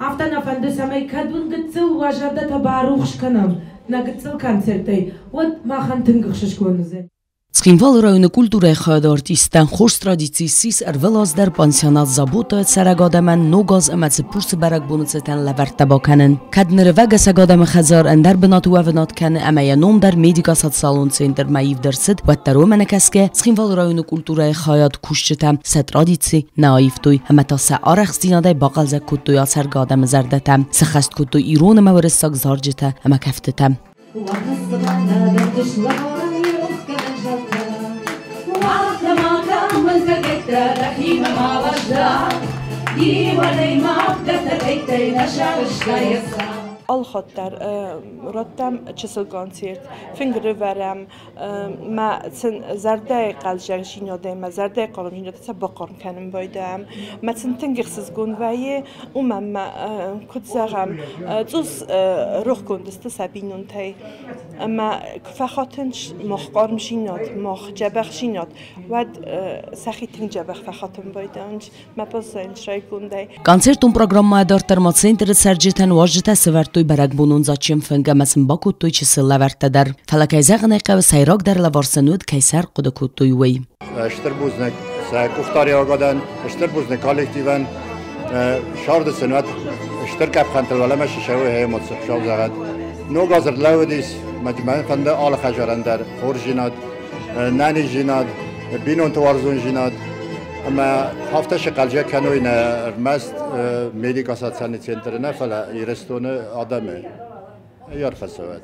Афтӕ нӕ фӕнды, цӕмӕй кӕд уын гыццыл уӕ зӕрдӕтӕ барухс кӕнӕм нӕ гыццыл концертӕй, уӕд махӕн тынг ӕхсызгон уыдзӕн. Цхинвалы районы культурӕйы хайады артисттӕн хорз традици ссис ӕрвылаз дӕр пансионат Забота цӕрӕг адӕмӕн Ног аз ӕмӕ Цыппурсы бӕрӕгбоны цытӕн лӕвӕрттӕ бакӕнын. Кӕд нырывӕгӕсӕг адӕмы хӕдзар ӕндӕр бынаты уӕвынад кӕны ӕмӕ йӕ ном дӕр медико-социалон центрмӕ ивд ӕрцыд, уӕддӕр уымӕ нӕкӕсгӕ Цхинвалы районы культурӕйы хайад кусджытӕ сӕ традици нӕ аивтой ӕмӕ та сӕ арӕхстдзинадӕй бахъӕлдзӕг кодтой ацӕргӕ адӕмы зӕрдӕтӕ, сӕххӕст кодтой ирон ӕмӕ уырыссаг зарджытӕ ӕмӕ кӕфтытӕ. Алхатт дӕр радтам чысыл концерт, фынг рывӕрӕм, мӕ сын зӕрдӕйы хъӕлдзӕгдзинадӕй, мӕ зӕрдӕйы хъармдзинадӕй сӕ бахъарм кӕнын байдайӕм. Мӕ сын тынг ӕхсызгон вӕййы, уымӕн ӕмӕ, куыд зӕгъӕм, цъус рохгонд сты сӕ бинонтӕй. Ӕмӕ куы фӕхатынц мах хъармдзинад, мах дзӕбӕхдзинад, уӕд сӕхи тынг дзӕбӕх фӕхатын байдайынц. Мӕ баззайынц райгондӕй. Концертон программӕйӕ дарддӕр ма центры цӕрджытӕн уазджытӕ сӕвӕрдтой бӕрӕгбонон дзаджджын фынг ӕмӕ сын бакодтой чысыл лӕвӕрттӕ дӕр. Фӕлӕ, кӕй зӕгъын ӕй хъӕуы, сӕйрагдӕр лӕвар сын уыд, кӕй сӕ ӕрхъуыды кодтой, уый. Стыр бузныг сӕ къухдариуӕгадӕн, стыр бузныг коллективӕн. Сӕрды сын уӕд стыр къӕпхӕнтыл уӕлӕмӕ сисӕуы эмоци Хуыцау зӕгъӕд. Ног аз ӕрлӕууыдис, мӕ фӕнды алы хӕдзарӕн дӕр хорздзинад, нӕниздзинад, бинонты уарзондзинад ӕмӕ афтӕ сыхъӕлдзӕг кӕной нӕ ӕрмӕст медико-социальный центры нӕ, фӕлӕ Ирыстоны адӕмы ӕрфӕсивӕд.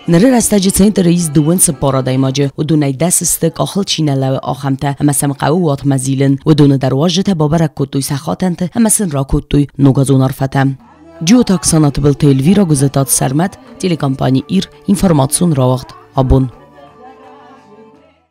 Ныры рӕстӕджы центры ис 24 адӕймаджы. Уыдонӕй 10 сты, къахыл чи нӕ лӕууы, ахӕмтӕ, ӕмӕ сӕм хъӕуы уатмӕ зилын. Уыдоны дӕр уазджытӕ бабӕрӕг кодтой сӕ хатӕнты ӕмӕ сын ракодтой ногазон арфӕтӕ. Джиоты Оксана Тыбылты Эльвира, Гуызӕтаты Сӕрмӕт, телекомпани «Ир», информацион рауагъд «Абон».